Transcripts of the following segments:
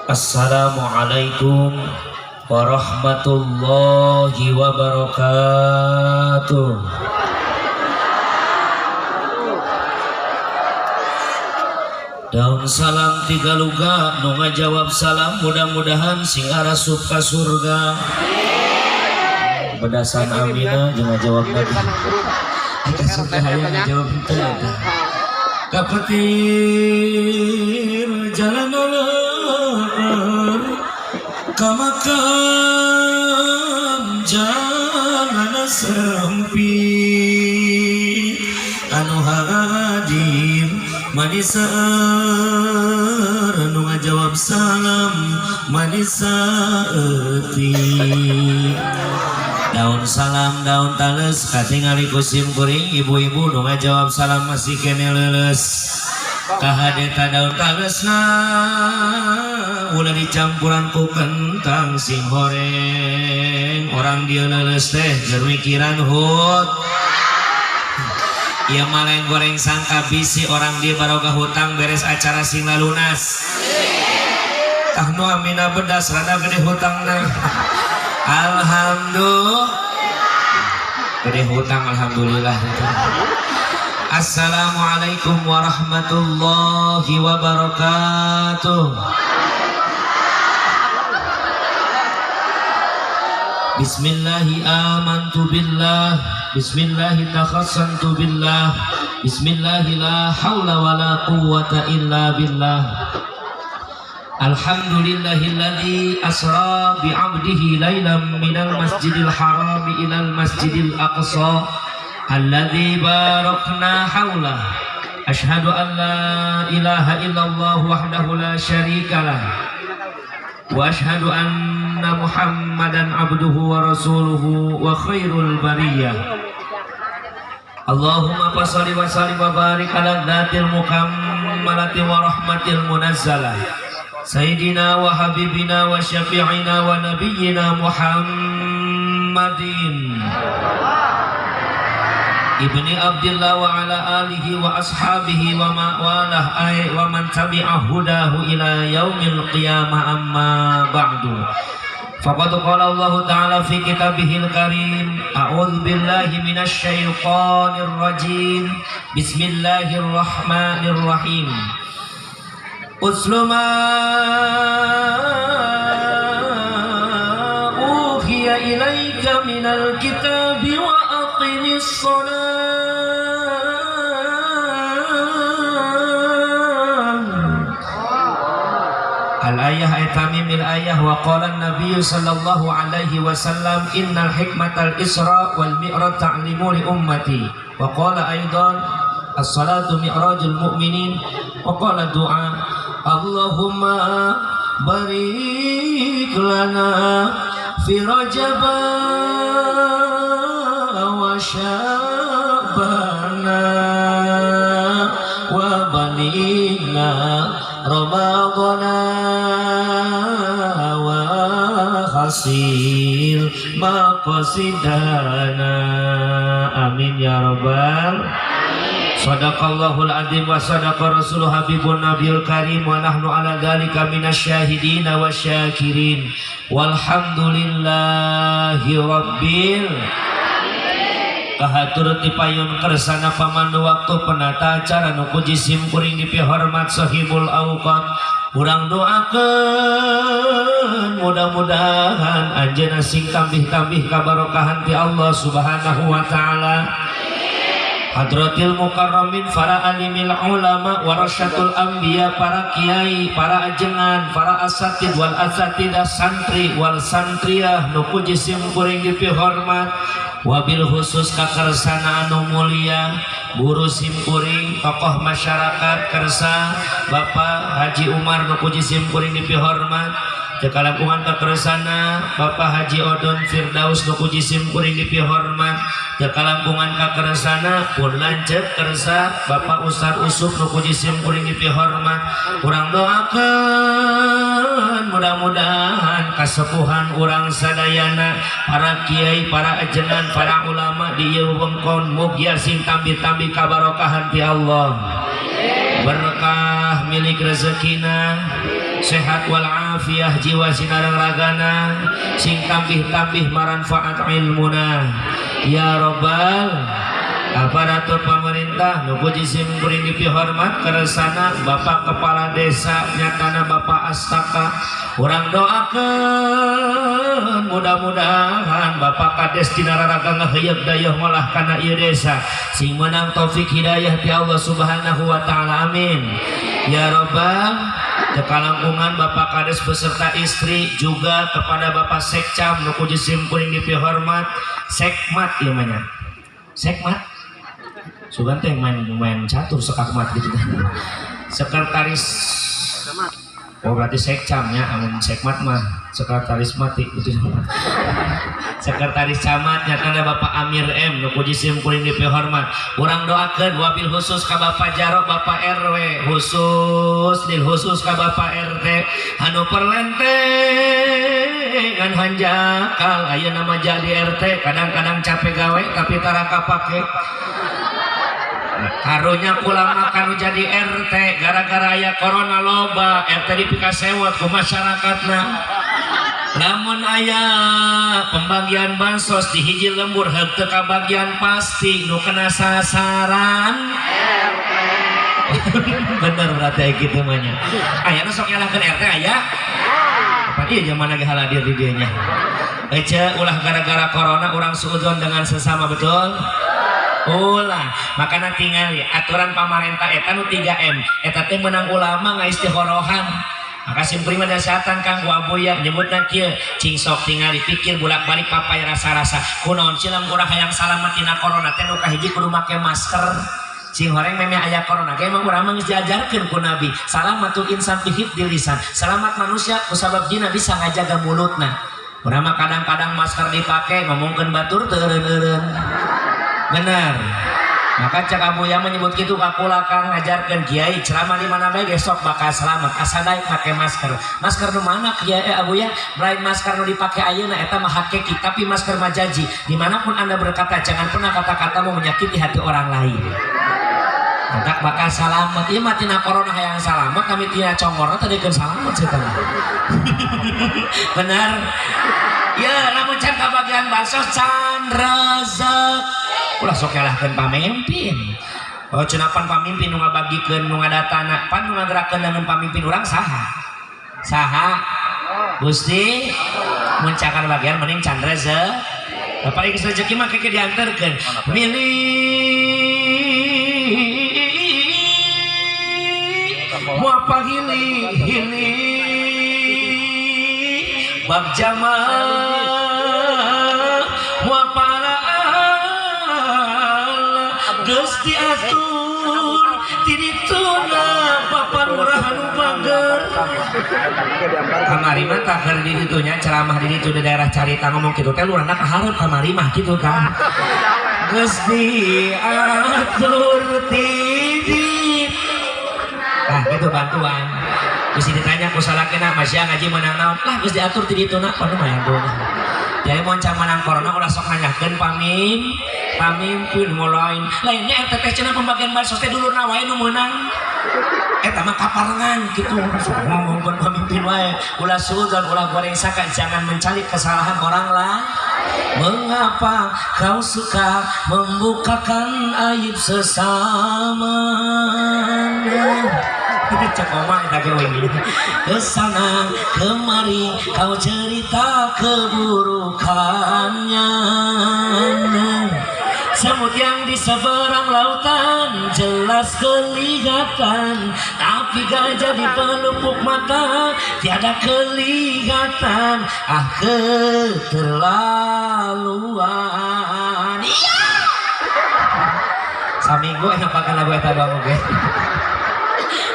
Assalamualaikum warahmatullahi wabarakatuh. Daun salam tiga luga nu ngajawab salam mudah-mudahan sing arasup ka surga. Bedasan amina jeung ngajawab nabi. Ka surga hayang ngajawab henteu eta. Kapetir jalan leur ka makam jalan sempit anu hadir manis anu ngajawab salam manis saeutik. Daun salam daun tales katingali ku sim kuring ibu-ibu nu ngajawab salam masih kene leuleus kahadeta daun talesna ulah dicampuran ku kentang sing horeng orang dia leuleus teh keur mikiran hut. Ieu mah lain goreng sangka bisi orang dia baroga hutang beres acara sing lalunas. Tah nu amina bedas rada gede hutangna. Alhamdulillah. Gede hutang alhamdulillah. Assalamualaikum warahmatullahi wabarakatuh. Bismillahi amantu billah, bismillahi takhassantu billah, bismillahi la hawla wa la quwwata illa billah. Alhamdulillahilladzi asra bi'abdihi lailan minal masjidil harami ilal masjidil aqsa alladzi barakna hawlah. Asyhadu an la ilaha illallah wahdahu la syarikalah wa asyhadu anna Muhammadan abduhu wa rasuluhu wa khairul bariyah. Allahumma shalli wa sallim wa barik ala dzatil mukammalati wa rahmatil munazzalah sayyidina wa habibina wa syafi'ina wa nabiyyina Muhammadin ibni Abdillah wa ala alihi wa ashabihi wa ma'walah ay wa man tabi'a hudahu ila yaumil qiyamah amma ba'du. Faqad qala Allah ta'ala fi kitabihil karim, a'udzu billahi minasy syaithanir rajim, bismillahirrahmanirrahim. Utlu ma uhiya ilaika minal kitabi wa aqimis shalah. Al-ayah ay tamimil ayah wa qala an-nabiy sallallahu alaihi wasallam innal hikmatal isra wal mi'raj ta'limu li ummati wa qala aidan as-salatu mi'rajul mu'minin wa qala du'a Allahumma barik lana fi rajab wa sya'bana wa balighna ramadhana wa hasil maqasidana. Amin ya rabbal. Sadaqallahul azim wa sadaqa rasuluh habibun nabiyul karim wa nahnu ala dzalika minasyahidin wasyakirin walhamdulillahi rabbil. Kahatur ti payun kersana pamandu waktu penata acara nu puji sim kuring dipihormat sahibul awqat. Urang doakeun mudah-mudahan anjeunna sing tambih-tambih kabarokahan ti Allah Subhanahu wa taala. Hadratil mukarramin para alimil ulama warasyatul anbiya, para kiai, para ajengan, para asatid wal asatidah, santri wal santriah nu puji sim kuring dipihormat. Wabil khusus kakarsana anu mulia guru sim kuring, tokoh masyarakat kersa Bapak Haji Umar nu puji sim kuring dipihormat. Teu kalangkungan kakersana Bapak Haji Odon Firdaus nu puji sim kuring dipihormat. Teu kalangkungan kakersana pun lanceuk kersa Bapak Ustad Usuf nu puji sim kuring dipihormat. Urang doakeun mudah-mudahan kasepuhan urang sadayana para kiai, para ajengan, para ulama di ieu wewengkon mugia sing tambih-tambih kabarokahan ti Allah. Berkah milik rezekina, sehat walafiah jiwa sinareng ragana, sing tambih-tambih manfaat ilmuna ya robbal. Aparatur pemerintah nu ku sim kuring dipihormat, keresana Bapak Kepala Desa nyatana Bapak Astaka, urang doakan mudah-mudahan Bapak Kades dina raraga ngaheuyeuk dayeuh ngolah kana ieu desa sing menang taufik hidayah ti Allah Subhanahu wa taala, amin ya robbal. Kekalangkungan Bapak Kades beserta istri, juga kepada Bapak Sekcam nu ku sim kuring dipihormat, Sekmat ieu mah nya, Sekmat sugan teh main main catur sekakmat gitu kan, sekretaris. Oh, berarti sekcamnya, amun sekmat mah sekretaris mati gitu. Sekretaris camat nyatana Bapak Amir M nu ku sim kuring dipihormat, urang doakeun wabil khusus ka Bapak Jarok, Bapak RW, khusus lil khusus ka Bapak RT anu perlenteng hanjakal ayeuna mah jadi RT. Kadang-kadang capek gawe tapi tara kapake. Karunya kulama kanu jadi RT, gara-gara aya corona loba RT dipikasewot ku masyarakatna. Lamun aya pembagian bansos di hiji lembur, heuk teu kabagian pasti nu kena sasaran. Bener berarti gitu mah nya. Aya nu sok nyalahkeun RT aya. Apa iya zaman lagi haladir di dieu nya. Ece, ulah gara-gara corona urang suudzon dengan sesama, betul? Ulah, makanya tinggal ya aturan pamarentah eta nu 3M eta teh menang ulama ngaistikhorohan. Maka sim kuring mah nasihatan kang ku Abuya nyebutna kieu, cing sok tingali pikir bolak-balik papay rasa-rasa kunaon sih lamun urang hayang salamet tina corona teh. Nu kahiji kudu make masker. Sing horeng memeh aya corona ge emang urang mah geus diajarkeun ku Nabi, salamatul insan fi hifdzil lisan, selamat manusia kusabab dina bisa ngajaga mulutna. Urang mah kadang-kadang masker dipake ngomongkeun batur teu eureun-eureun. Bener, maka cak Abuya menyebut gitu ka kula, kang ngajarkeun kiai ceramah di mana bae besok bakal selamat asa daek make masker. Masker nu mana, kiai? Eh, Abuya, lain masker nu dipake ayeuna, eta mah hakiki, tapi masker majazi. Dimanapun Anda berkata, jangan pernah kata-katamu menyakiti hati orang lain. Entak bakal salamet. Ieu mah tina corona hayang salamet, kami tina congorna tadi keun salamet sih. Benar ya, lamun can kabagian bansos can rezek ulah sok nyalahkeun pamimpin. Oh, cenah pan pamimpin nu ngabagikeun, nu ngadatana, pan nu ngagerakeun dengan pamimpin urang saha? Saha? Gusti. Mun can bagian mending can rezek. Bapak geus rezeki mah keke diantarkeun milih moal hili hili bab jamal moal para geus diatur ti dituna Bapak Lurah anu bager. Kamari mah tah keur di ditu nya, ceramah di ditu di daerah Carita, ngomong kitu teh lurahna kaharep kamari mah kitu kan, geus diatur ti. Nah, gitu bantuan. Terus ditanya ku salakina, "Masya ngaji menang naon?" "Lah, geus diatur ti ditu na." Waduh, mah tuh. Jadi mun can menang corona ulah sok nanyakeun pamimpin mau lain. Lainnya eta teh cenah pembagian bansos teh dulurna wae nu meunang. Eta mah kaparengan gitu. Sok ngomongkeun pamimpin wae. Ulah suudzon, ulah goreng sangka, jangan mencari kesalahan orang lah. Mengapa kau suka membukakan aib sesama? Cek oma eta ge we. Kesana kemari kau cerita keburukannya. Semut yang di seberang lautan jelas kelihatan, tapi gajah di pelupuk mata tiada kelihatan. Ah, keterlaluan. Iya. Saminggu enak pakai lagu eta doang oge.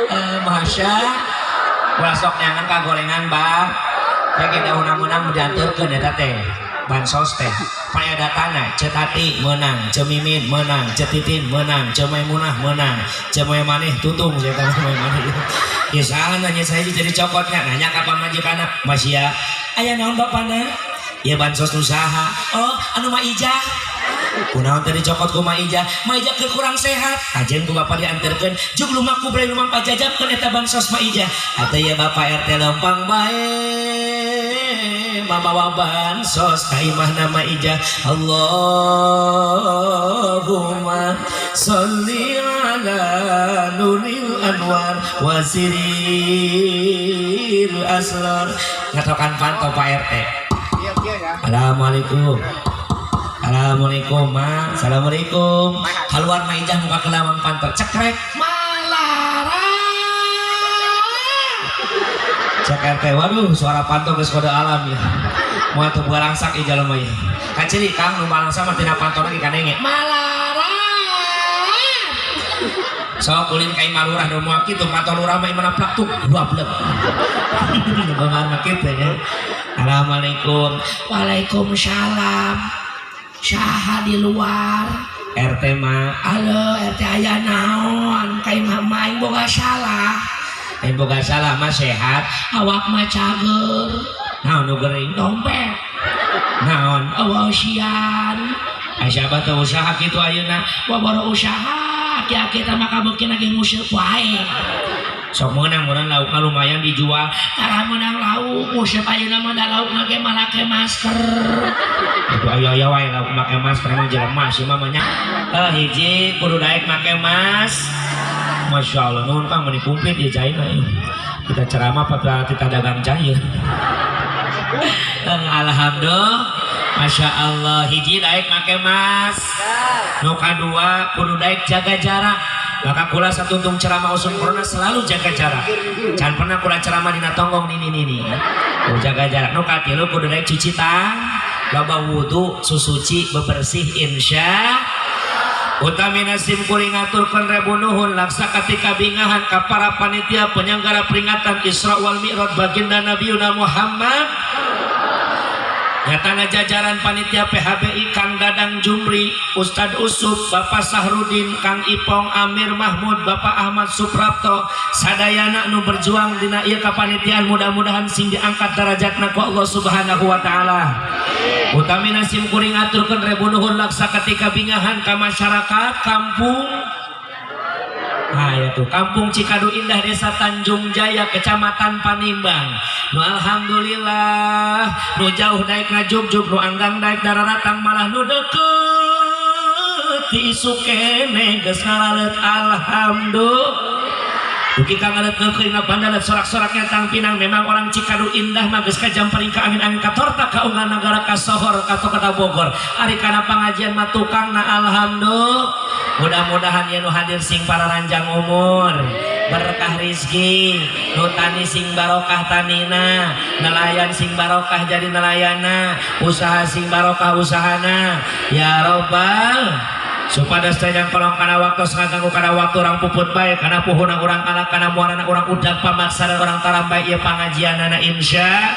Eh, masya ulah sok neangan kagorengan bah. Kayak kita undang-undang diantarkeun eta teh bansos teh paya datana. Ceu Tati menang, Ceu Mimin menang, Ceu Titin menang, Ceu Maimunah menang, Ceu Maneh tutung saya teh Maneh ya saha nanya saya jadi cokotnya nanya ka pamajikanna, "Masya aya naon bapana?" "Ya, bansos nu saha?" "Oh, anu mah Ijah." Kunaon tadi cokot ku Maija? Maija keur kurang sehat. Kajen ku bapak dianterkeun. Jug lumaku bari lumampa jajabkeun eta bansos Maija. Atuh ya Bapak RT lempang bae mamawa bansos ka imahna Maija. Allahumma sholli ala nuril anwar wasiril asrar. Ngatokan panto Pak RT. Assalamualaikum. Assalamualaikum, Ma. Assalamualaikum. Keluar Maijah muka ke lawang panto. Cekrek. Malara. Cek RT, waduh, suara panto geus kode alam ya. Moal teu balangsak ieu jalma ieu. Kaciri Kang nu balangsak mah tina panto lagi kadenge. Malara. Sok ulin ka imah lurah nu moal kitu panto lurah mah imahna plak tuh dua blek. Beungar mah kitu ya. Assalamualaikum. Waalaikumsalam. Saha di luar? RT mah. Halo RT, aya naon? Ka imah aing boga salah. Aing boga salah mah, sehat. Awak mah cager. Naon nu gering? Dompet. Naon? Awasian. Ai siapa teh usaha kitu ayeuna? Boro usaha, aki-aki teh mah kabeukina ge nguseup wae. Sok meunang meunang laukna lumayan dijual. Tara meunang lauk, nguseup ayeuna mah da laukna ge make masker. Itu aya-aya wae lauk make masker emang jelema sih mah nya. Eh, hiji kudu daek make mas. Masya Allah, nuhun Kang, meuni komplit ya caina ya. Kita ceramah apa kita dagang cair. Alhamdulillah. Masya Allah, hiji daek make mas. Nu kadua kudu daek jaga jarak. Maka kula satuntung ceramah usum corona selalu jaga jarak. Jangan pernah kula ceramah dina tonggong nini nini. Oh, jaga jarak. Nu katilu kudu daek cuci tang, loba wudu, susuci, bebersih insya. Utamina sim kuring ngaturkeun rebu nuhun laksa katika bingahan ka para panitia penyelenggara peringatan Isra wal Mi'raj baginda Nabiuna Muhammad. Nyatana jajaran panitia PHBI, Kang Dadang Jumri, Ustadz Usup, Bapak Sahrudin, Kang Ipong, Amir Mahmud, Bapak Ahmad Suprapto, sadayana nu berjuang dina ieu kapanitiaan, mudah-mudahan sing diangkat darajatna ku Allah Subhanahu wa taala. Utamina sim kuring aturkeun rebu nuhun laksa ketika bingahan ka masyarakat kampung. Nah, ya tuh, Kampung Cikadu Indah, Desa Tanjung Jaya, Kecamatan Panimbang. Nu alhamdulillah, nu jauh daek ngajugjug, nu anggang daek dararatang, malah nu deket ti isuk keneh geus ngaraleut, alhamdulillah. Dugi ka ngaleut ngeukeun ngabandalet sorak-soraknya tang pinang. Memang orang Cikadu Indah mah geus kajampering ka angin-angin, katorta ka unggal nagara, ka sohor ka kota Bogor. Ari kana pangajian mah tukangna, alhamdulillah. Mudah-mudahan ya nu hadir sing pararanjang umur, berkah rizki, nu tani sing barokah tanina, nelayan sing barokah jadi nelayana, usaha sing barokah usahana, ya robbal. Supados teu nyangkolong kana waktu, ngaganggu kana waktu urang puput bae, kana puhuna urang alak, kana muarana urang udag, pamaksadan urang tarambai ieu pangajianana insya.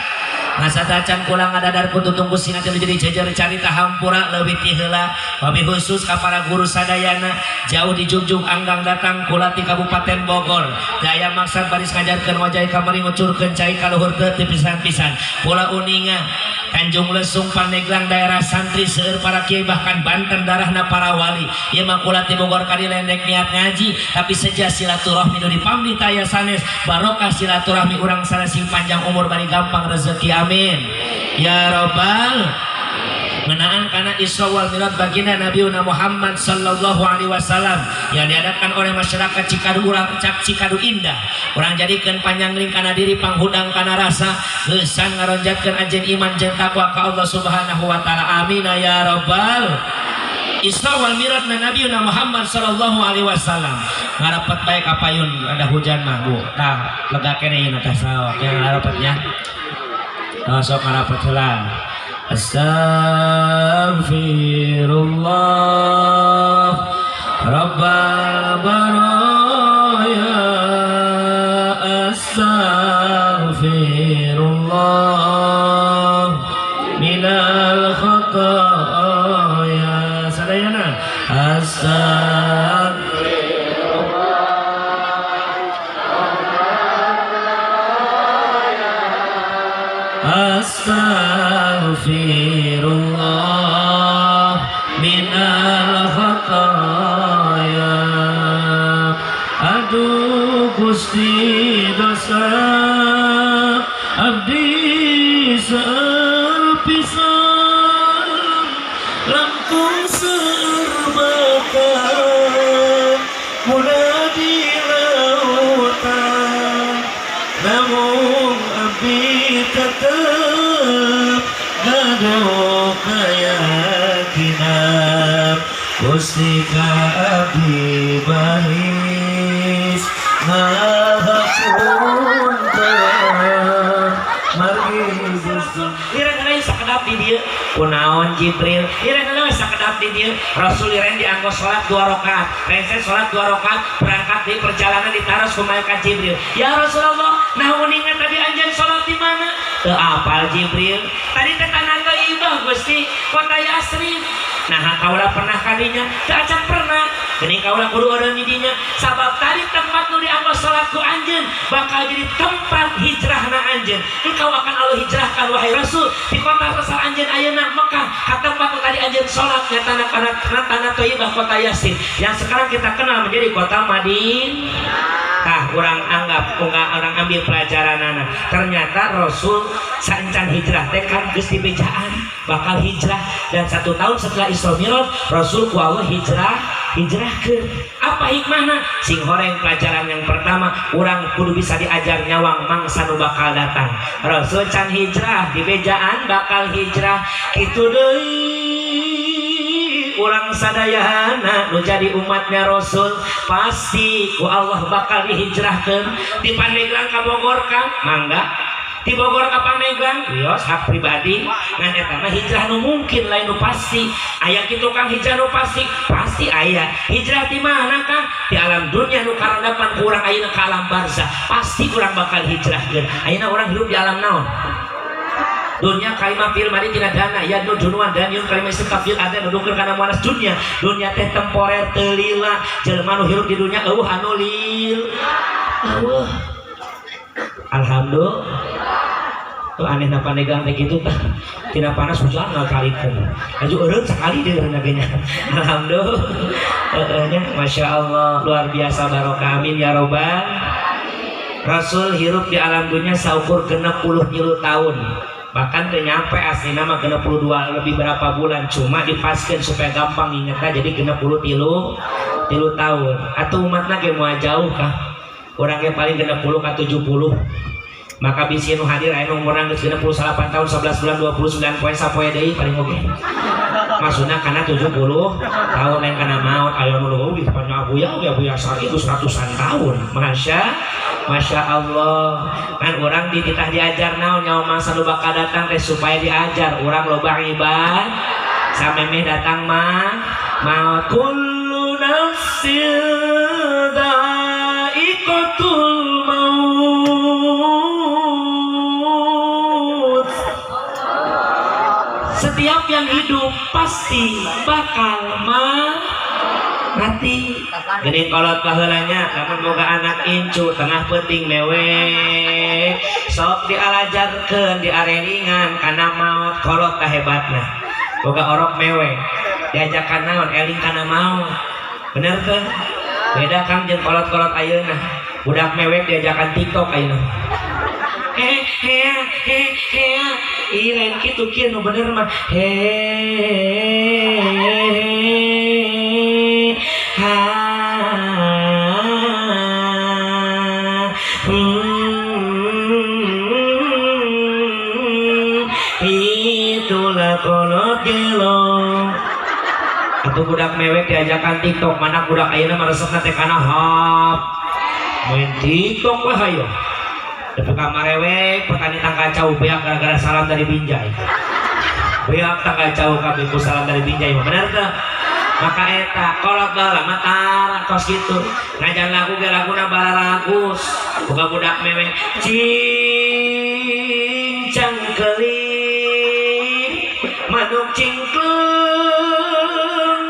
Masa tacan kula ngadadar kutu tunggu singa jadi jejer carita, hampura leuwih ti heula, wabi khusus ka para guru sadayana jauh dijugjug anggang datang. Kula ti Kabupaten Bogor daya maksad baris ngajarkeun wajah kamari, ngucurkeun cai ka luhur teu pisan-pisan. Kula uninga Tanjung Lesung, Pandeglang daerah santri seueur para kiai, bahkan Banten darahna para wali. Ieu mah kula ti Bogor ka dieu lain rek niat ngaji, tapi seja silaturahmi nu dipamrih taya sanes, barokah silaturahmi urang sanes sing panjang umur bari gampang rezeki, amin ya robbal. Menaan karena Isra wal Mi'raj baginda Nabi Muhammad sallallahu alaihi wasallam yang diadakan oleh masyarakat Cikadu, urang cak Cikadu Indah, urang jadikan panjangling kana diri, panghudang kana rasa, geusan ngaronjatkeun anjeun iman jeung takwa ka Allah Subhanahu wa taala, amin ya rabbal. Isra wal Mi'raj na Nabi Muhammad sallallahu alaihi wasallam. Ngarapet bae kapayun, ada hujan mah, Bu. Tah, lega kene ieu tah, sok yang ngarapetnya. Oh, sok ngarapet heula. Astaghfirullah Rabbal baraya, astaghfirullah minal khataya. Sadayana astagfirullah. Astaghfirullah minal Gusti, dosa abdi seueur pisan, langkung seueur bahkan munadi lautan, namun abdi tetap gaduh keyakinan Gusti ka abdi baris ngahapunten margi Gusti. Liren heula sakedap di dieu. Kunaon Jibril? Liren heula sakedap di dieu. Rasul liren dianggo salat dua rakaat. Rengse salat dua rakaat, berangkat di perjalanan ditaros ku malaikat Jibril. Ya Rasulullah, nah uninga tadi anjeun salat di mana? Teu apal Jibril. Tadi teh tanah Thaibah Gusti, kota Yasrib. Nah, kaula pernah kadinya? Teu acan pernah. Geuning kaula kudu eureun di dinya. Sabab tadi tempat nu dianggo salat ku anjeun bakal jadi tempat hijrahna anjeun. Engkau akan Allah hijrahkan wahai Rasul di kota asal anjeun ayeuna Mekah ka tempat nu tadi anjeun salat, nyatana kana tanah Thaibah, kota Yasrib yang sekarang kita kenal menjadi kota Madinah. Tah, urang anggap urang ambil pelajaran. Ternyata Rasul saencan hijrah teh kan geus dibejaan bakal hijrah, dan satu tahun setelah Isra Mi'raj Rasul ku Allah hijrah ke. Apa hikmahna? Sing horeng pelajaran yang pertama, urang kudu bisa diajar nyawang mangsa nu bakal datang. Rasul can hijrah dibejaan bakal hijrah. Kitu deui urang sadayana nu jadi umatnya Rasul pasti ku Allah bakal dihijrahkan. Di Pandeglang ka Bogor kan mangga, di Bogor ka Pandeglang wios, hak pribadi. Ngan eta mah hijrah nu mungkin, lain nu pasti. Aya kitu Kang, hijrah nu pasti? Pasti aya. Hijrah di mana Kang? Di alam dunia nu karandapan ku urang ayeuna ka alam barzah, pasti urang bakal hijrahkeun. Ayeuna urang hidup di alam naon? Dunia. Kalimat fi'il madi tina dana yadnu dunuan dan yun, kalimat isim tafdil ada nuduhkeun kana muannas dunia. Dunia teh temporer, teu lila. Jelema nu hirup di dunia euweuh anu lil euweuh. Alhamdulillah. Tuh aneh na Pandeglang teh kitu tah, tina panas hujan ngakalikeun laju eureun sakali deui eureun nya. Alhamdulillah. Heeh nya, Masya Allah, luar biasa barokah. Amin ya robbal. Rasul hirup di alam dunia saukur 63 tahun, bahkan teu nyampe, aslina mah 62 lebih berapa bulan, cuma dipaskeun supaya gampang ingetna jadi 63 tahun. Atau umatna ge moal jauh kah, urang ge paling 60 ka 70. Maka bisi nu hadir aya nu umurna geus 68 tahun 11 bulan 29 poe, sapoe deui paling oge, maksudna kana 70 tahun, lain kana maut. Aya nu leuwih panjang, abuya oge, abuya sari geus ratusan tahun. Masya Masya Allah. Kan urang dititah diajar naon, nyawa masa nu bakal datang teh supaya diajar urang loba ibad samemeh datang mah maut. Kullu nafsin dha'iqatul maut. Setiap yang hidup pasti bakal mati. Geuning kolot baheulanya, lamun boga anak incu tengah peuting mewek, sok dialajarkeun, diarelingan kana maot. Kolot tah hebatna, boga orok mewek diajakan naon? Eling kana maot. Bener teh? Beda Kang jeung kolot-kolot ayeuna. Budak mewek diajakan TikTok ayeuna, he he he he. Ih, lain kitu. Kieu nu bener mah, he ha itulah kolot gelo. Atau budak mewek diajakan TikTok. Mana budak ayeuna mah resepna teh kana hap, main TikTok lah. Hayo Tapi kamarewek petani tangkal cau beak gara-gara salam dari Binjai, beak tangkal cau kabeh ku salam dari Binjai mah. Bener teh? Maka eta kolot baheula mah tara kos kitu ngajan lagu ge laguna bararagus. Buka budak mewek cing cangkeling manuk cingkleung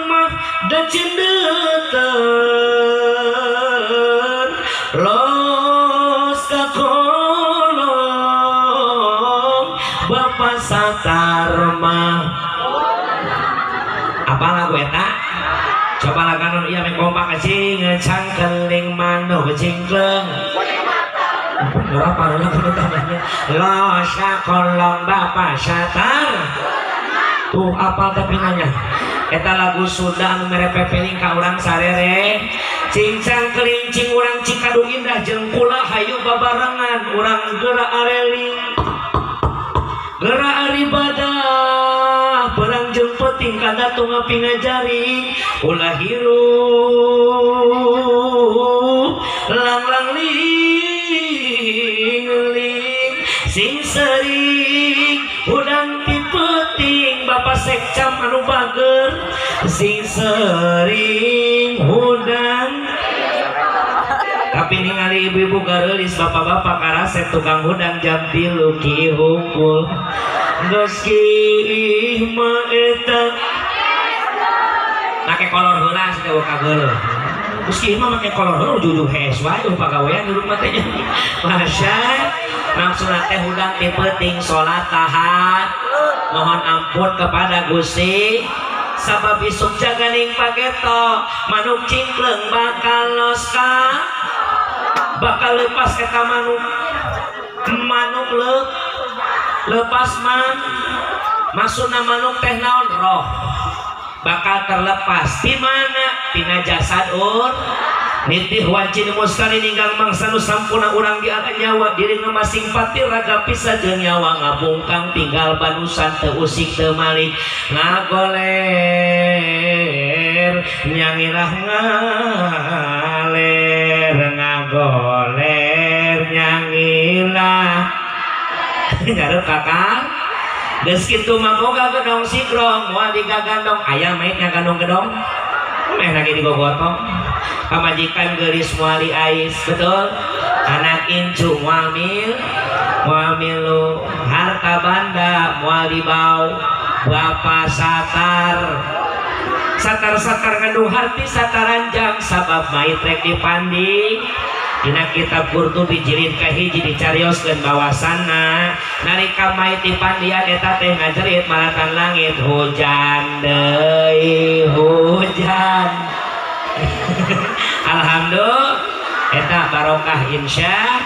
mah da cendeuten los ka kolong Bapak Satarma. Apa lagu eta? Coba lagu iya, main kompak. Cing cangkeling manuk. Cingcleng. Berapa lagu utamanya? Lo sakolong bapak satar. Tuh apa tapi nanya. Eta lagu Sunda anu mere pepeling ka urang sarere. Cincang kelincing urang Cikadung Indah jeung kula hayu babarengan urang geura areling. Geura aribadah perang jeung peuting kada tunga pingajari ulah hirup lang lang ling ling sing sering hudang ti peuting bapak sekcam anu bager sing sering hudang. Tapi ningali ibu-ibu gareulis, bapak-bapak karasep tukang hudang jam 3 ki hungkul geus kiih mah eta make kolor heula sih teh kageuleuh. Geus kiih mah make kolor heula ujug-ujug hees wae pagawean di rumah teh. Masya maksudna teh hudang ti peuting salat tahan mohon ampun kepada Gusti sabab isuk jaganing pageto manuk cingkleung bakal los ka bakal lepas eta manuk manuk lepas man maksudna manuk teh naon roh bakal terlepas di mana tina jasad ur nitih wanci mustari ninggang mangsa nu sampurna urang di alam nyawa diri masing pati raga pisah jeung nyawa ngabungkang tinggal banusan teu usik teu malik ngagoler nyangilah ngaler ngagoler nyangilah nyarup kakak geus kitu mah boga gedong sikrong moal digagandong aya mait ngagandong gedong meh lagi digogotong pamajikan geulis moal ais betul anak incu moal mil moal milu harta banda moal dibau bapa satar satar-satar ngandung harti sataranjang sabab mait rek dipandi. Dina kitab Qurtubi jilid kahiji dicarioskeun bahwasana nalika mait dipandian eta teh ngajerit maratan langit hujan deui hujan. Alhamdulillah eta barokah insya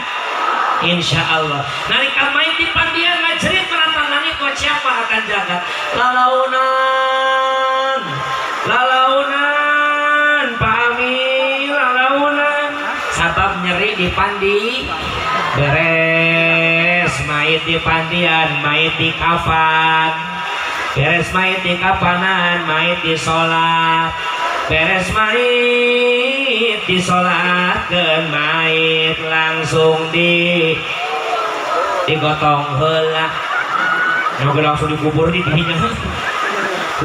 Allah. Nalika mait dipandian ngajerit maratan langit wa siapa akan jaga lalaunan lalaunan Pak Amir lalaunan sabab nyeri di pandi beres mait di pandian mait di kafan beres mait di kafanan mait di sholat beres mait di sholatkeun mait langsung di digotong heula nyawa langsung dikubur di dinya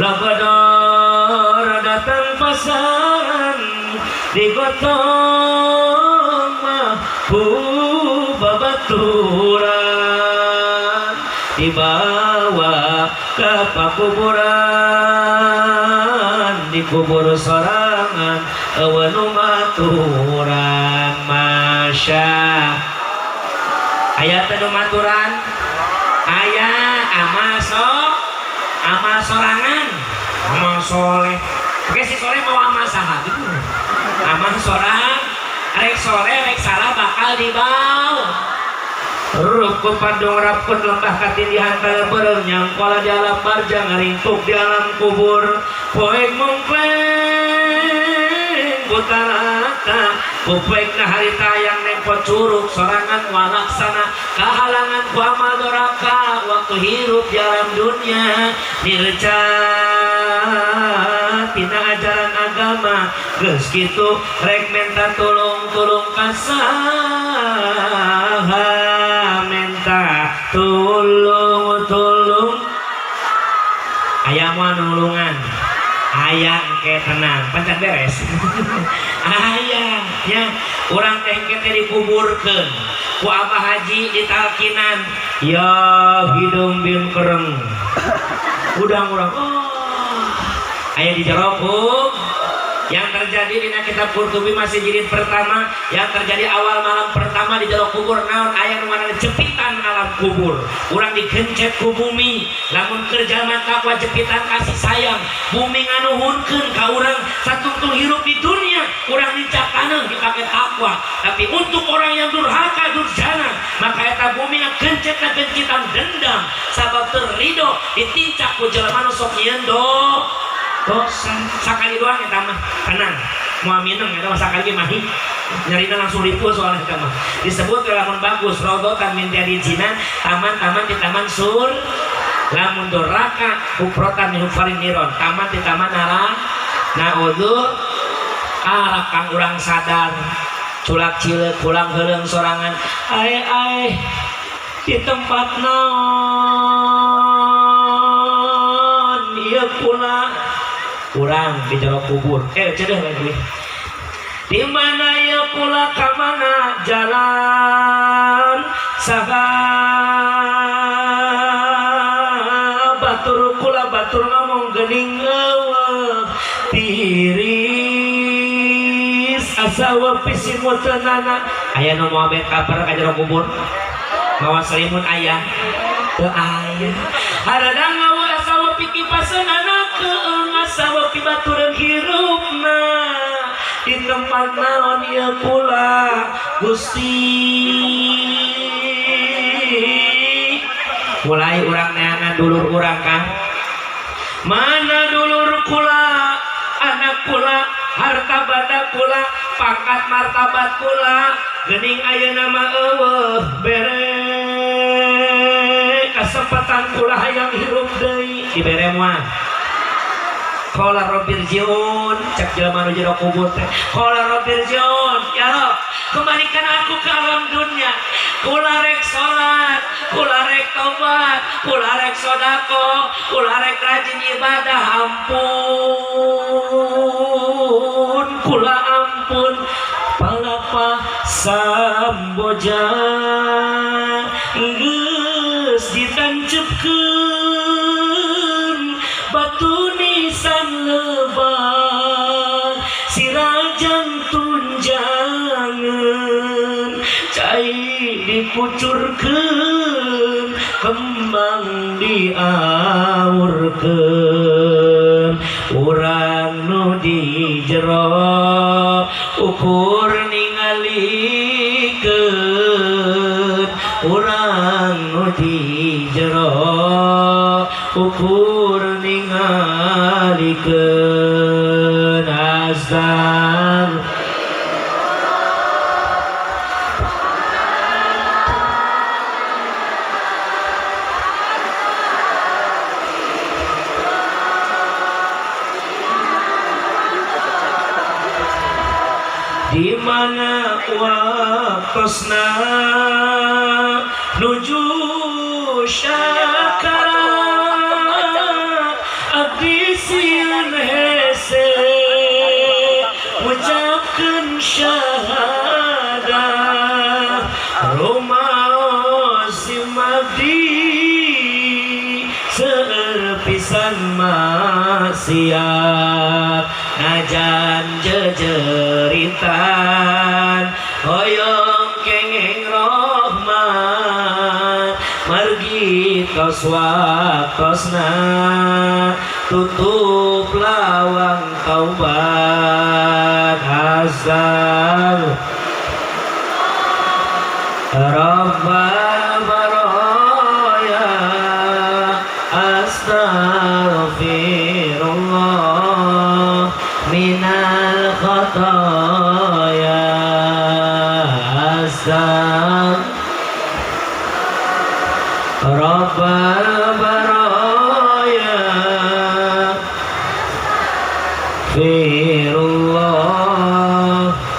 lagador datang pasan digotong mah ku babaturan dibawa ke pakuburan dikubur sorangan eueuh nu maturan. Masya aya teh nu maturan aya amal so amal sorangan amal soleh. Oke si soleh mau amal saha gitu amal sorang rek soleh rek salah bakal dibawa Ruku padung rapun lembah katindihan kalebereng nyangkola di alam barja ngaringkuk di alam kubur poek mungkleng butarata kupoek na harita yang nempo curug sorangan walaksana kahalangan ku amal doraka waktu hirup di alam dunia nirca tina ajaran agama geus kitu rek menta tulung tulung kasaha menta tulung tulung aya moal nulungan aya engke tenang pancan beres aya nya urang teh engke teh dikuburkeun ku Abah Haji ditalkinan ya hidung bin kereng udang urang oh aya di jero yang terjadi di kitab Qurtubi masih jilid pertama yang terjadi awal malam pertama di jero kubur naon aya nu ngaranna jepitan alam. kubur, urang digencet ku bumi. Lamun keur jalma takwa jepitan kasih sayang, bumi nganuhunkeun ka urang satungtung hirup di dunia, urang nincak taneuh dipake takwa. Tapi untuk orang yang durhaka durjana, maka eta bumi ngagencet gencitan dendam, sabab teu rido ditincak ku jelema nu sok nyieun dosa. Sakali doang eta mah, tenang, moal mineng eta mah. Sakali ge mahi nyarina langsung ripuh, soalnya eta mah disebut lamun bagus raudhatan min riyadil jinan, taman-taman di taman sur, lamun doraka hufrotan min hufarin niron, taman di taman nara. Naudzu karak kang urang sadar culak cileuk pulang heuleung sorangan, ae ae, di tempat naon ieu kula? Urang di jero kubur, eh, cedeh lagi, di mana ya kula, ka mana jalan? Saha batur kula? Batur ngomong geuning eueuh tiris, asa pisimuteunana. Aya nu moal bed cover ka jero kubur, mawa selimut? Aya teu? Aya. Haradang ngawa asa pikipaseunana, keung asa pibatureun hirupna. Di tempat naon ieu kula, Gusti? Mulai urang neangan dulur urang kan, mana dulur kula, anak kula, harta banda kula, pangkat martabat kula, gening ayeuna mah eueuh. Bere kesempatan kula, hayang hirup deui. Dibere moal? Qala rabbirji'un, cek jelema nu jero kubur teh, qala rabbirji'un, ya Rob, kembalikan aku ke alam dunia, kula rek salat, kula rek tobat, kula rek sodako, kula rek rajin ibadah. Ampun kula, ampun. Palapa samboja geus ditancepkeun, batu nisan lebar sirajan tunjangan, cai dikucurkeun, kembang diawurkeun. Urang nu di jero ukur ningalikeun, urang nu di jero ukur ningalikeun. Azan. Di mana waktosna nuju syakara, abdi sieun hese ucapkeun syahadah, rumaos abdi seueur pisan maksiat, najan jejeritan hoyong kenging rohmat, margi tos waktosna tutup lawang taubat. Azal Rabbal baraya, astaghfirullah minal khataya, astag Rabbal baraya, Firullah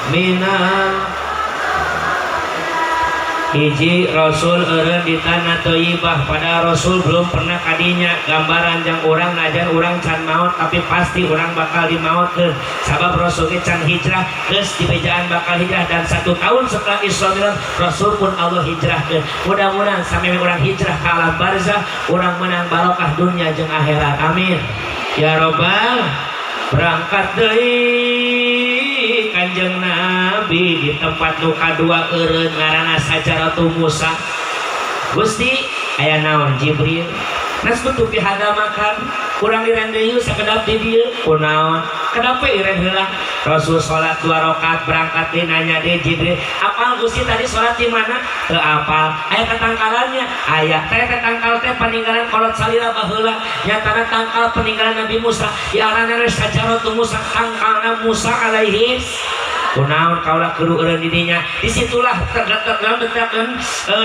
minal. Hiji, Rasul eureun di tanah Thayyibah, pada Rasul belum pernah kadinya. Gambaran jang urang, najan urang can maut tapi pasti urang bakal dimautkeun, sabab Rasul ge can hijrah, geus dibejaan bakal hijrah, dan satu tahun setelah Isra Mi'raj Rasul pun Allah hijrahkeun. Mudah-mudahan sampai urang hijrah ke alam barzah, urang menang barokah dunia jeung akhirat, amin ya robbal. Berangkat deui Kanjeng Nabi di tempat nu kadua eureun, ngaranna Sajaratu Musa. Gusti aya naon Jibril nasbutu fi hada makan kurang iren deui sakedap di dieu kunaon kenapa iren heula Rasul salat 2 rakaat berangkat deui nanya deui Jibril apal Gusti tadi salat di mana teu apal aya tatangkalannya aya teh tatangkal teh peninggalan kolot salira baheula nyatana tangkal peninggalan Nabi Musa diaranana sajaratu Musa tangkalna Musa alaihi kunaon kaula kudu eureun di dinya. Disitulah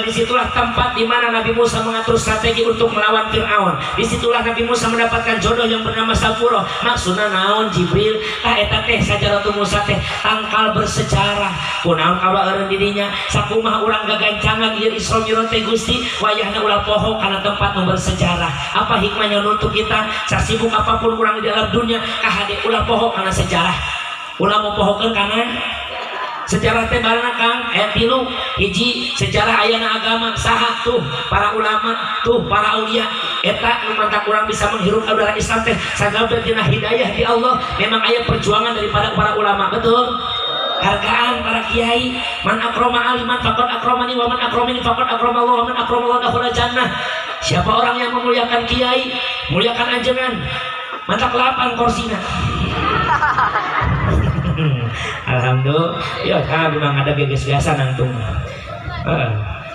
disitulah tempat di mana Nabi Musa mengatur strategi untuk melawan Fir'aun. Disitulah Nabi Musa mendapatkan jodoh yang bernama Safuro. Maksudna naon Jibril tah eta teh sajaratu Musa teh tangkal bersejarah. Kunaon kaula eureun di dinya sakumaha urang gagancangan ieu Isra Mi'raj teh Gusti wayahna ulah poho kana tempat nu bersejarah. Apa hikmahnya untuk kita sasibuk apapun urang di dalam dunia kahade ulah poho kana sejarah. Ulah mau pohokeun kana sejarah teh barana Kang aya tilu. Hiji sejarah ayana agama saha tuh para ulama tuh para aulia eta nu mantak urang bisa menghirup udara Islam teh sagala tina hidayah di Allah. Memang aya perjuangan daripada para ulama, betul. Hargaan para kiai, man akrama aliman faqad akramani wa man akramani faqad akramallah wa man akramallah dakhala jannah. Siapa orang yang memuliakan kiai muliakan anjengan mantak lapang korsina. Alhamdulillah ya kan memang ada geges biasa nangtung.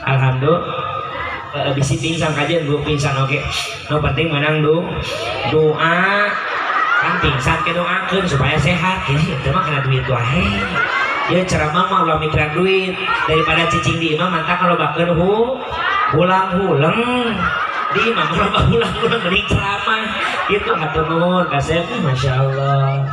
Alhamdulillah bisi pingsan kajian bu pingsan oke. No penting menang doa kan pingsan ke doakeun supaya sehat. Ini itu mah kena duit wae ya ceramah mah ulah mikiran duit daripada cicing di imah mantap kalau bakeun hu hulang-huleng di imah mah hulang-huleng mending ceramah itu hatur nuhun kasep Masya Allah.